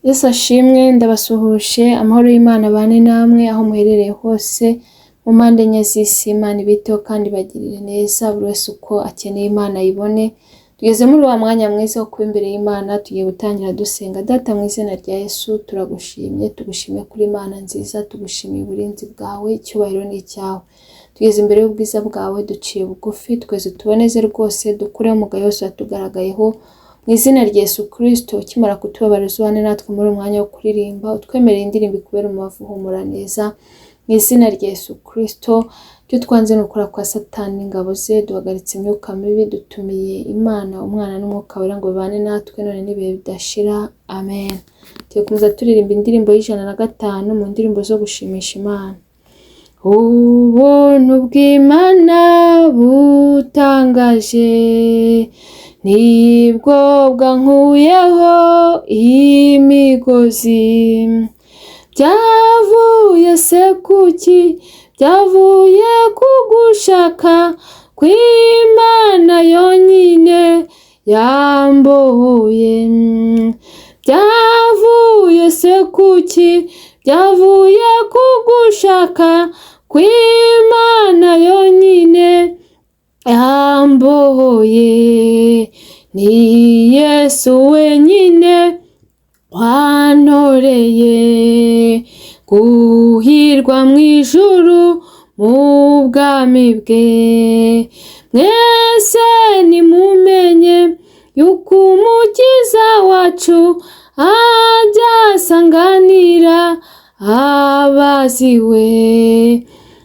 Yesu ashimwe, ndabasuhuje, amahoro y'Imana abane namwe aho muherereye hose mu mpande enye z'isi. Imana ibiteho kandi ibagirire neza, buri wese uko akeneye Imana ayibone. Tugeze muri wa mwanya mwiza wo kuba imbere y'Imana, tugiye gutangira dusenga. Data, mu izina rya Yesu turagushimye, tugushimye kuri Imana nziza, tugushimiye uburinzi bwawe, icyubahiro ni icyawe. Tugeze imbere y'ubwiza bwawe, duciye bugufi, twese tuboneze rwose, dukureho umugayo wose watugaragayeho. Mu izina rya Yesu Kristo, ukimara kutubabarira ubane natwe muri uyu mwanya wo kuririmba, utwemerere indirimbo ikubere umubavu uhumura neza. Mu izina rya Yesu Kristo, icyo twanze ni ukora kwa Satani n'ingabo ze, duhagaritse imyuka mibi, dutumiye Imana, Umwana n'Umwuka Wera ngo bibane natwe none n'ibihe bidashira. Amen. Tugiye gukomeza turirimba indirimbo y'105 mu ndirimbo zo gushimisha Imana. Ubuntu bw'Imana butangaje, nibwo bwankuyeho imigozi. Byavuye se kuki? Byavuye ku gushaka kw'Imana yonyine yambohoye. Byavuye se kuki? Byavuye ku gushaka kw'Imana yonyine yambohoye. Ni Yesu wenyine wantoreye guhirwa mu ijuru mu bwami bwe. Mwese nimumenye yuko Umukiza wacu ajya asanganira abaziwe.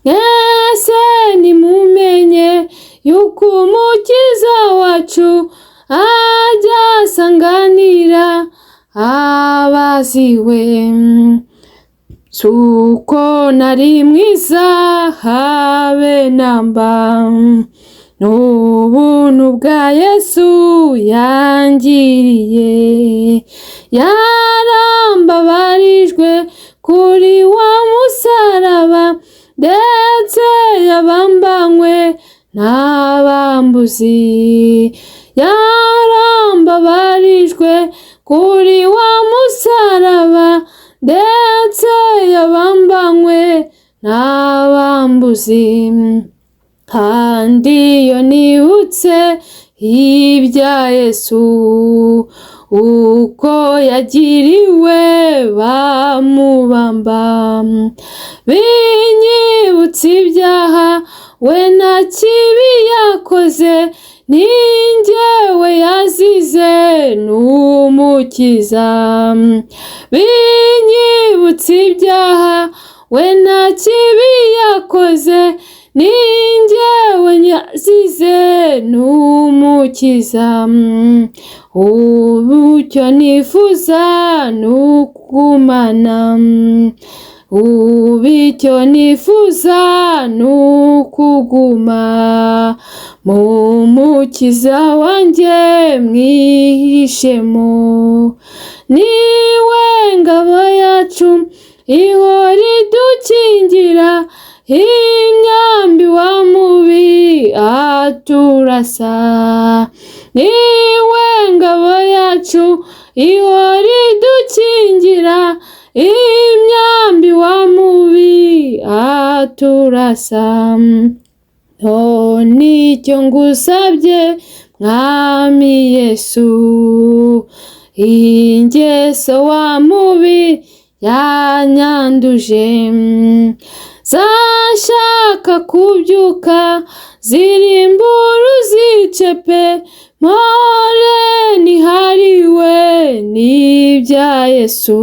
Mwese nimumenye yuko Umukiza wacu ajya asanganira abaziwe. Suko nari mwiza habe namba, n'ubuntu bwa Yesu yangiriye. Yarambabarijwe kuri wa musaraba, ndetse yabambanywe n'abambuzi. Yarambabarijwe kuri wa musaraba, ndetse yabambanywe n'abambuzi. Kandi iyo nibutse ibya Yesu, uko yagiriwe bamubamba, binyibutsa ibyaha we nta kibi yakoze, ni njyewe yazize n'Umukiza. Binyibutsa ibyaha we nta kibi yakoze, ni njyewe yazize n'Umukiza. Ubu icyo nifuza ni ukugumana, ubu icyo nifuza ni ukuguma mu Mukiza wanjye mwihishemo. Niwe ngabo yacu ihora idukingira, imyambi wa mubi aturasa. Niwe ngabo yacu ihora idukingira, imyambi wa mubi aturasa. None icyo ngusabye Mwami Yesu, ingeso wa mubi yanyanduje, zashaka kubyuka zirimbura uzice pe, mpore nihariwe n'ibya Yesu.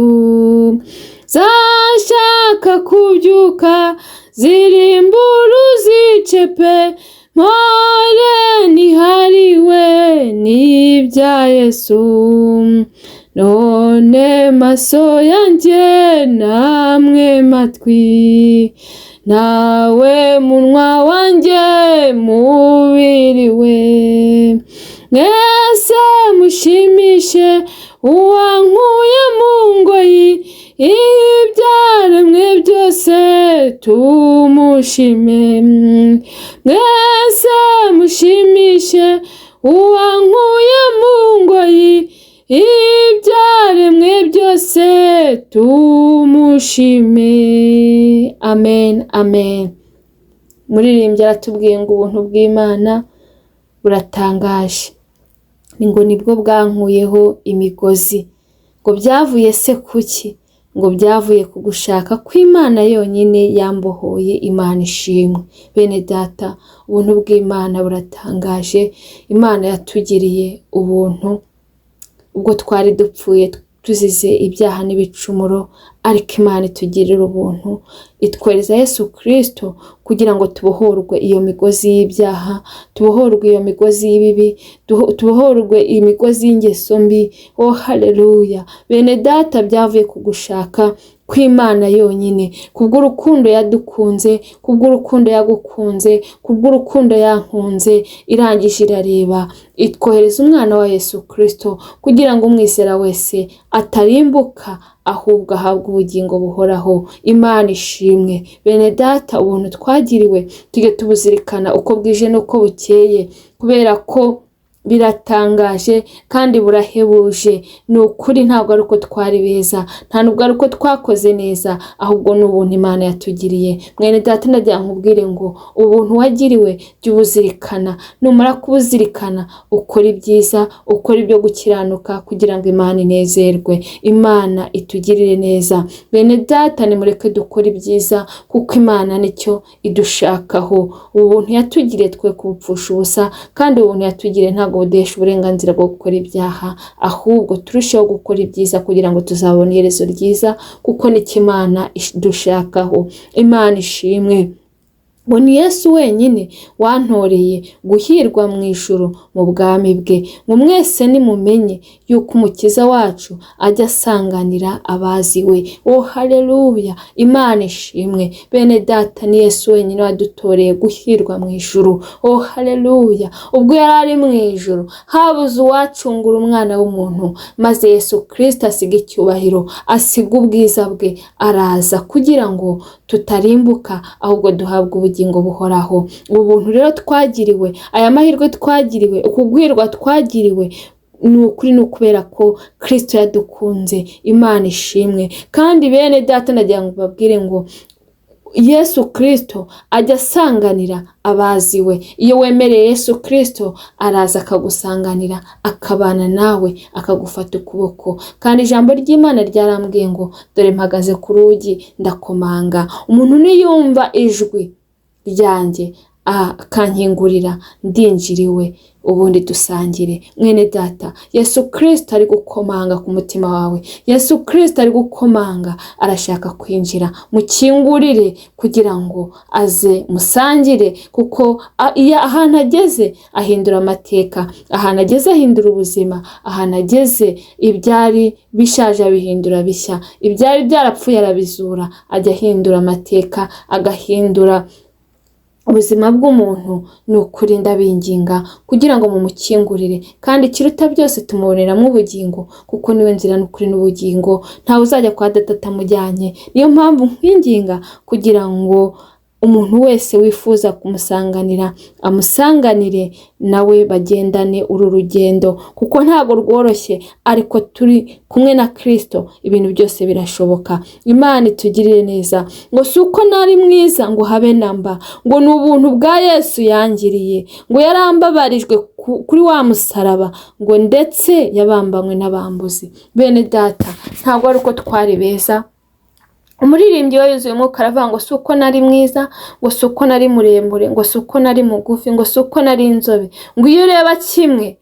Zashaka kubyuka zirimbura uzice pe, mpore nihariwe n'ibya Yesu. None maso yanjye namwe matwi, nawe munwa wanjye mubiri we, mwese mushimishe uwankuye mu ngoyi, ibyaremwe byose tumushime. Mwese mushimishe uwankuye mu ngoyi, ibyaremwe byose. Twese tumushime. Amen, amen. Muririmbyi aratubwiye ngo ubuntu bw'Imana buratangaje, ngo nibwo bwankuyeho imigozi. Ngo byavuye se kuki? Ngo byavuye ku gushaka kw'Imana yonyine yambohoye. Imana ishimwe. Bene data, ubuntu bw'Imana buratangaje. Imana yatugiriye ubuntu ubwo twari dupfuye tuzize ibyaha n'ibicumuro, ariko Imana itugirira ubuntu itwereza Yesu Kristo kugira ngo tubohorwe iyo migozi y'ibyaha, tubohorwe iyo migozi y'ibibi, tubohorwe imigozi y'ingeso mbi. Oh haleluya. Bene data, byavuye ku gushaka kw'Imana yonyine, kubw'urukundo yadukunze, kubw'urukundo yagukunze, kubw'urukundo yankunze. Irangije irareba itwohereza umwana wa Yesu Kristo kugira ngo umwizera wese atarimbuka ahubwo ahabwe ubugingo buhoraho. Imana ishimwe. Bene data, ubuntu twagiriwe tujye tubuzirikana uko bwije n'uko bukeye, kubera ko biratangaje kandi burahebuje. Ni ukuri ntabwo ari uko twari beza, nta nubwo ari uko twakoze neza, ahubwo ni ubuntu Imana yatugiriye. Mwene data, ndagira nkubwire ngo ubuntu wagiriwe jya ubuzirikana. Numara kubuzirikana ukora ibyiza, ukora ibyo gukiranuka kugira ngo Imana inezerwe, Imana itugirire neza. Bene data, nimureke dukore ibyiza kuko Imana nicyo idushakaho. Ubuntu yatugiriye twe kubupfusha ubusa, kandi ubuntu yatugiriye ntabwo buduhesha uburenganzira bwo gukora ibyaha, ahubwo turusheho gukora ibyiza kugira ngo tuzabone iherezo ryiza, kuko nicyo Imana idushakaho. Imana ishimwe. Ngo ni Yesu wenyine wantoreye guhirwa mu ijuru mu bwami bwe. Ngo mwese nimumenye yuko Umukiza wacu ajya asanganira abazi we. Oh haleluya. Imana ishimwe. Bene data, ni Yesu wenyine wadutoreye guhirwa mu ijuru. Oh haleluya. Ubwo yari ari mu ijuru habuze uwacungura umwana w'umuntu, maze Yesu Kristo asiga icyubahiro, asiga ubwiza bwe, araza kugira ngo tutarimbuka ahubwo duhabwe ubugingo buhoraho. Ubu buntu rero twagiriwe, aya mahirwe twagiriwe, ukugwirwa twagiriwe, ni ukuri ni ukubera ko Kristo yadukunze. Imana ishimwe. Kandi bene data, ndagira ngo babwire ngo Yesu Kristo ajya asanganira abazi we. Iyo wemereye Yesu Kristo araza akagusanganira, akabana nawe, akagufata ukuboko. Kandi ijambo ry'Imana ryarambwiye ngo dore mpagaze ku rugi ndakomanga, umuntu niyumva ijwi ryanjye akankingurira ndinjiriwe, ubundi dusangire. Mwene data, Yesu Kristo ari gukomanga ku mutima wawe. Yesu Kristo ari gukomanga, arashaka kwinjira. Mukingurire kugira ngo aze musangire, kuko iyo ahantu ageze ahindura amateka, ahantu ageze ahindura ubuzima, ahantu ageze ibyari bishaje abihindura bishya, ibyari byarapfuye arabizura. Ajya ahindura amateka, agahindura ubuzima bw'umuntu. Ni ukuri ndabinginga kugira ngo mumukingurire, kandi ikiruta byose tumuboneramo ubugingo, kuko niwe nzira n'ukuri n'ubugingo. Ntawe uzajya kwa data atamujyanye. Niyo mpamvu nkwinginga kugira ngo umuntu wese wifuza kumusanganira amusanganire, nawe bagendane uru rugendo, kuko ntabwo rworoshye, ariko turi kumwe na Kristo ibintu byose birashoboka. Imana itugirire neza. Ngo si uko nari mwiza ngo habe namba, ngo ni ubuntu bwa Yesu yangiriye, ngo yarambabarijwe kuri wa musaraba, ngo ndetse yabambanywe n'abambuzi. Bene data, ntabwo ari uko twari beza. Umuririmbyi we yuzuye umwuka aravuga ngo si uko nari mwiza, ngo si uko nari muremure, ngo si uko nari mugufi, ngo si uko nari inzobe, ngo iyo ureba kimwe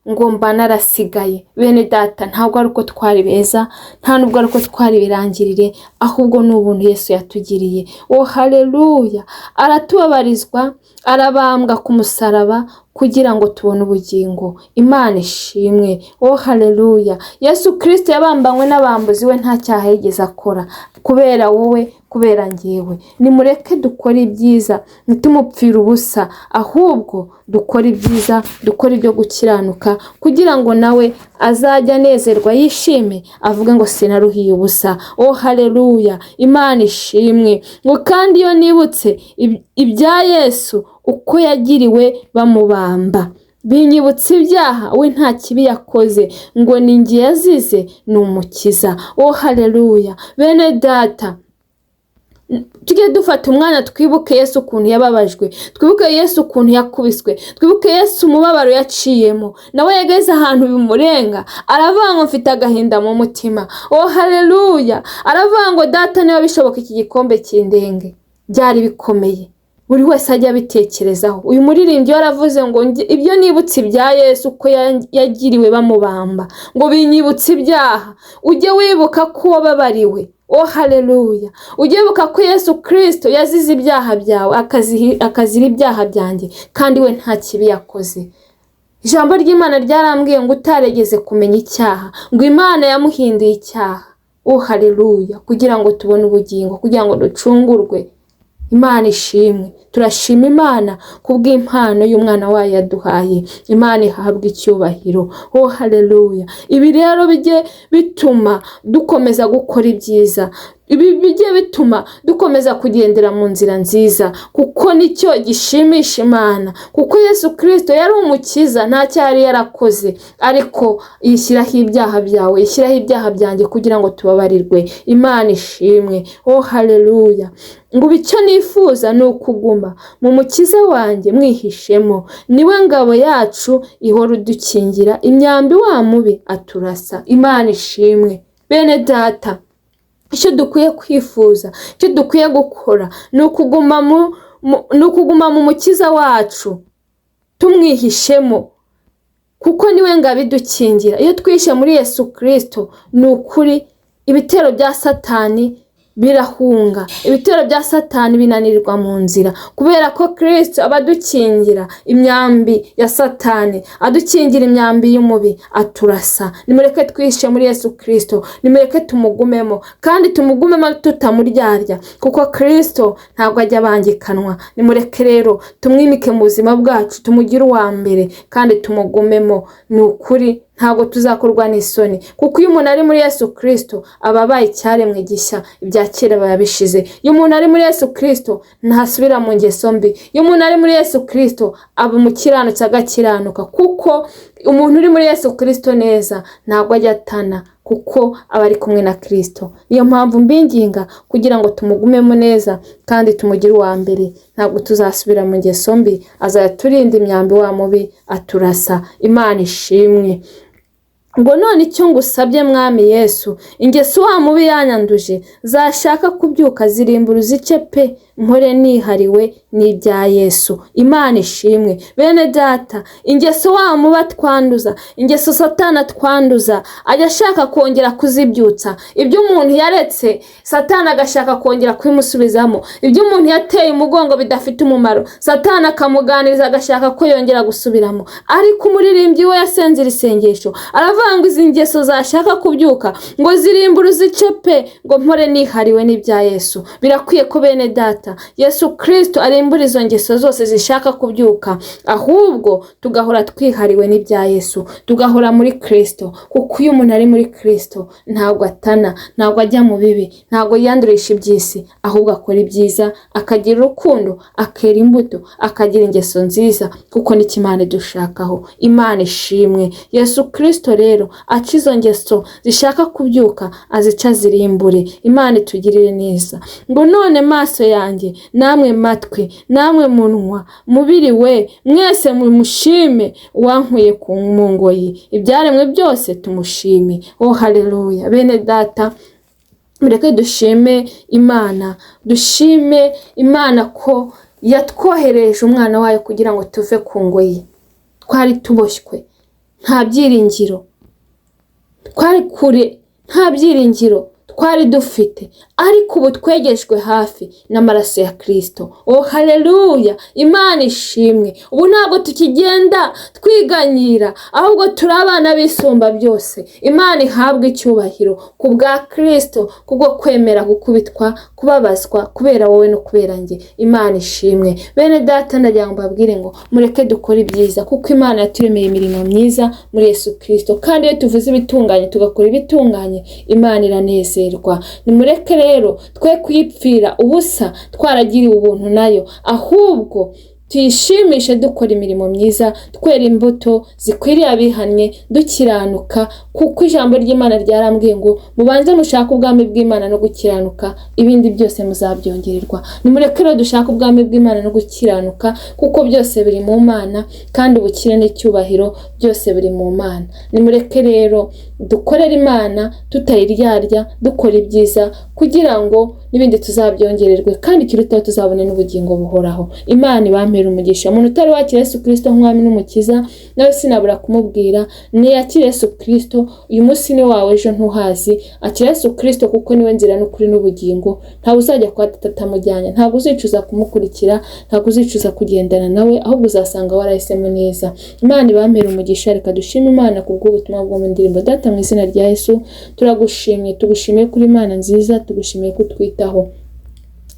ngo mba narasigaye. Bene data, ntabwo ari uko twari beza, nta nubwo ari uko twari birangirire, ahubwo ni ubuntu Yesu yatugiriye. Oh haleluya. Aratubabarizwa, arabambwa ku musaraba kugira ngo tubone ubugingo. Imana ishimwe. Oh haleluya. Yesu Kristo yabambanywe n'abambuzi, we nta cyaha yigeze akora, kubera wowe, kubera njyewe. Nimureke dukore ibyiza, ntitumupfire ubusa, ahubwo dukore ibyiza, dukore ibyo gukiranuka, kugira ngo nawe azajya anezerwa, yishime, avuge ngo sinaruhiye ubusa. Oh haleluya. Imana ishimwe. Ngo kandi iyo nibutse ibya Yesu uko yagiriwe bamubamba, Binyibutsa ibyaha, we nta kibi yakoze, ngo ni njye yazize, ni umukiza. Oh haleluya! Bene data, tujye dufata umwanya twibuke Yesu ukuntu yababajwe, twibuke Yesu ukuntu yakubiswe, twibuke Yesu umubabaro yaciyemo. Nawe yageze ahantu bimurenga, aravuga ngo mfite agahinda mu mutima. Oh haleluya! Aravuga ngo data, niba bishoboka iki gikombe kindenge. Byari bikomeye, buri wese ajya abitekerezaho. Uyu muririmbyi yaravuze ngo ibyo nibutse ibya Yesu uko yagiriwe bamubamba, ngo binyibutse ibyaha. Ujye wibuka ko wababariwe. Oh haleluya! Ujye wibuka ko Yesu Kristo yazize ibyaha byawe, akazira ibyaha byanjye, kandi we nta kibi yakoze. Ijambo ry'Imana ryarambwiye ngo utaregeze kumenya icyaha, ngo Imana yamuhinduye icyaha. Oh haleluya! Kugira ngo tubone ubugingo, kugira ngo ducungurwe. Imana ishimwe. Turashima Imana kubw'impano y'umwana wayo yaduhaye. Imana ihabwa icyubahiro. Oh haleluya! Ibi rero bijye bituma dukomeza gukora ibyiza, ibi bijye bituma dukomeza kugendera mu nzira nziza, kuko nicyo gishimisha Imana. Kuko Yesu Kristo yari umukiza, nta cyaha yari yarakoze, ariko yishyiraho ibyaha byawe, yishyiraho ibyaha byanjye kugira ngo tubabarirwe. Imana ishimwe. Oh haleluya! Ngo icyo nifuza ni ukuguma mu mukiza wanjye mwihishemo, niwe ngabo yacu ihora udukingira imyambi wa mubi aturasa. Imana ishimwe. Bene data, icyo dukwiye kwifuza, icyo dukwiye gukora ni ukuguma mu mukiza wacu tumwihishemo, kuko niwe ngabo idukingira. Iyo twihishe muri Yesu Kristo, ni ukuri ibitero bya Satani birahunga, ibitero bya Satani binanirwa mu nzira, kubera ko Kristo aba adukingira imyambi ya Satani, adukingira imyambi y'umubi aturasa. Nimureke twihishe muri Yesu Kristo, nimureke tumugumemo, kandi tumugumemo tutamuryarya, kuko Kristo ntabwo ajya abangikanwa. Nimureke rero tumwimike mu buzima bwacu, tumugire uwa mbere kandi tumugumemo. Ni ukuri ntabwo tuzakorwa n'isoni, kuko iyo umuntu ari muri Yesu Kristo aba abaye icyaremwe gishya, ibya kera biba bishize. Iyo umuntu ari muri Yesu Kristo ntasubira mu ngeso mbi. Iyo umuntu ari muri Yesu Kristo aba umukiranutsi agakiranuka, kuko umuntu uri muri Yesu Kristo neza ntabwo ajya atana, kuko aba ari kumwe na Kristo. Niyo mpamvu mbinginga kugira ngo tumugumemo neza kandi tumugire uwa mbere. Ntabwo tuzasubira mu ngeso mbi, azaturinda imyambi wa mubi aturasa. Imana ishimwe. Ngo none icyo ngusabye mwami Yesu, ingeso wa mubi yanyanduje zashaka kubyuka zirimbura uzice pe, mpore nihariwe n'ibya Yesu. Imana ishimwe. Bene data, ingeso wa mubi atwanduza, ingeso Satani atwanduza, ajya ashaka kongera kuzibyutsa. Ibyo umuntu yaretse Satani agashaka kongera kubimusubizamo, ibyo umuntu yateye umugongo bidafite umumaro Satani akamuganiriza agashaka ko yongera gusubiramo. Ariko umuririmbyi we yasenze iri sengesho, aravuga ngo izi ngeso zashaka kubyuka ngo zirimbure uzice pe, ngo mpore nihariwe n'ibya Yesu. Birakwiye ko bene data Yesu Kristo arimbura izo ngeso zose zishaka kubyuka, ahubwo tugahora twihariwe n'ibya Yesu, tugahora muri Kristo. Kuko iyo umuntu ari muri Kristo ntabwo atana, ntabwo ajya mu bibi, ntabwo yiyandurisha iby'isi, ahubwo akora ibyiza, akagira urukundo, akera imbuto, akagira ingeso nziza, kuko nicyo Imana idushakaho. Imana ishimwe. Yesu Kristo rero aca izo ngeso zishaka kubyuka, azica zirimbure. Imana itugirire neza. Ngo none maso yanjye, namwe matwi, namwe munwa, mubiri we, mwese mumushime uwankuye ku ngoyi. Ibyaremwe byose tumushime. Oh haleluya! Bene data, mureke dushime Imana, dushime Imana ko yatwohereje umwana wayo kugira ngo tuve ku ngoyi. Twari tuboshywe, nta byiringiro, twari kure, nta byiringiro twari dufite, ariko ubu twegejwe hafi n'amaraso ya Kristo. Oh haleluya! Imana ishimwe. Ubu ntabwo tukigenda twiganyira, ahubwo turi abana b'isumba byose. Imana ihabwe icyubahiro ku bwa Kristo, kubwo kwemera gukubitwa, kubabazwa kubera wowe no kubera njye. Imana ishimwe. Bene data, ndagira ngo mbabwire ngo mureke dukore ibyiza, kuko Imana yaturemeye imirimo myiza muri Yesu Kristo. Kandi iyo tuvuze ibitunganye tugakora ibitunganye, Imana iranezerwa. Nimureke rero twe kuyipfira ubusa twaragiriwe ubuntu nayo, ahubwo Tuyishimishe dukora imirimo myiza, twera imbuto zikwiriye abihannye, dukiranuka, kuko ijambo ry'Imana ryarambwiye ngo mubanze mushake ubwami bw'Imana no gukiranuka, ibindi byose muzabyongererwa. Nimureke rero dushake ubwami bw'Imana no gukiranuka, kuko byose biri mu Mana, kandi ubukire n'icyubahiro byose biri mu Mana. Nimureke rero dukorere Imana tutayiryarya, dukora ibyiza kugira ngo n'ibindi tuzabyongererwe, kandi ikirutaho tuzabone n'ubugingo buhoraho. Imana ibampere umugisha. Umuntu utari wakira Yesu Kristo nk'umwami n'umukiza, nawe sinabura kumubwira niyakire Yesu Kristo. Uyu munsi ni wawe, ejo ntuhazi. Akira Yesu Kristo kuko niwe nzira n'ukuri n'ubugingo. Ntabwo uzajya kwa Data atamujyanye, ntabwo uzicuza kumukurikira, ntabwo uzicuza kugendana nawe, ahubwo uzasanga warahisemo neza. Imana ibampere umugisha. Reka dushime Imana ku bw'ubutumwa bwo mu ndirimbo. Data, mu izina rya Yesu turagushimye, tugushimiye kuri Imana nziza, tugushimiye kutwitaho,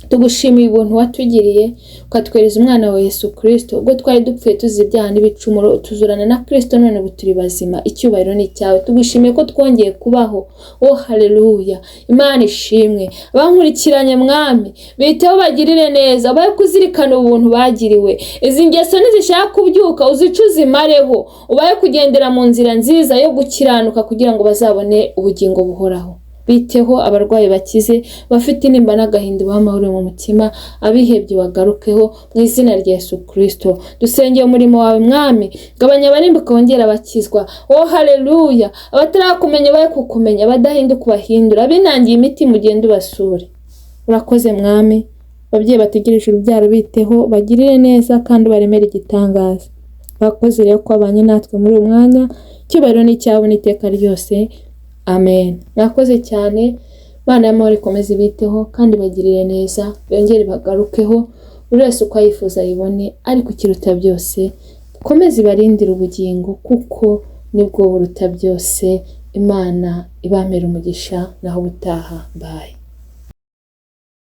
tugushimiye ubuntu watugiriye ukatwereza umwana wa Yesu Kristo. Ubwo twari dupfuye tuzi ibyaha n'ibicumuro, tuzurana na Kristo, none ubu turi bazima. Icyubahiro ni icyawe. Tugushimiye ko twongeye kubaho. Oh haleluya, Imana ishimwe. Abankurikiranye Mwami, biteho, bagirire neza, babe kuzirikana ubuntu bagiriwe. Izi ngeso nizishaka kubyuka uzice uzimareho, ubahe kugendera mu nzira nziza yo gukiranuka kugira ngo bazabone ubugingo buhoraho. Biteho abarwayi bakize, bafite intimba n'agahinda ubahe amahoro mu mutima, abihebye bagarukeho mu izina rya Yesu Kristo. Dusengeye umurimo wawe Mwami, gabanya abarimbuka wongere abakizwa. Oh haleluya, abatarakumenya bahe kukumenya, abadahinduka ubahindura, abinangiye imitima ugende ubasure. Urakoze Mwami. Ababyeyi bategereje urubyaro biteho, bagirire neza kandi ubaremere igitangaza. Bakoze rero ko babanye natwe muri uyu mwanya. Icyubahiro ni icyawe n'iteka ryose. Amen. Mwakoze cyane. Imana y'amahoro ikomeze ibiteho kandi bagirire neza, yongere bagarukeho, buri wese uko ayifuza ayibone, ariko ikiruta byose ikomeze ibarindire ubugingo, kuko nibwo buruta byose. Imana ibampere umugisha, naho ubutaha. Bye.